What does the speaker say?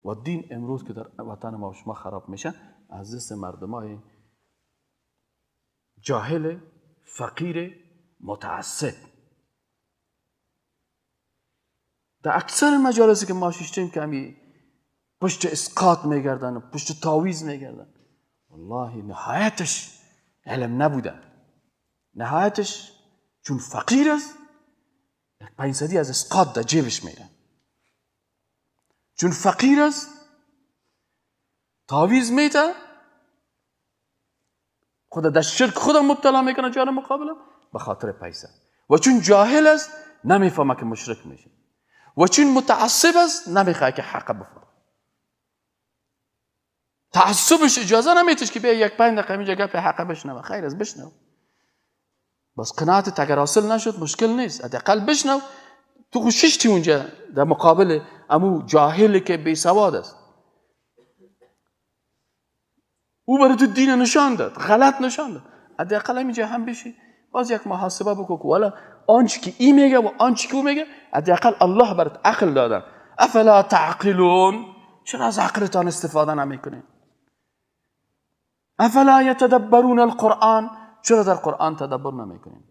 و دین امروز که در وطن ما شما خراب میشه از دست مردمای جاهل، فقیر، متعصب. در اکثر مجالسی که ما شیشتیم که همی پشت اسقاط میگردن و پشت تاویز میگردن، والله نهایتش علم نبوده، نهایتش چون فقیر است یک 500 از اسقاط در جیبش میره، چون فقیر است تاویز میده، خود در شرک خودم مبتلا میکنه جان مقابلم به خاطر پیسه، و چون جاهل است نمیفهمه که مشرک میشه، و چون متعصب است نمیخواد که حق بفهمه. تعصبش اجازه نمیتش که بیا یک 5 دقیقه اینجا گپ حق بشنوه. خیر است بشنو، بس قناعت اگر حاصل نشد مشکل نیست، حداقل بشنو. تو خوششتی اونجا در مقابل امو جاهل که بی سواد است، او برای تو دین نشان داد، غلط نشان داد، حداقل همینجا هم بشی باز یک محاسبه بکن که والا آنچه که ای میگه و آنچه که او میگه حداقل الله برات عقل داده. افلا تعقلون، چرا از عقلتان استفاده نمیکنین؟ افلا یتدبرون القرآن، چرا در قرآن تدبر نمیکنین؟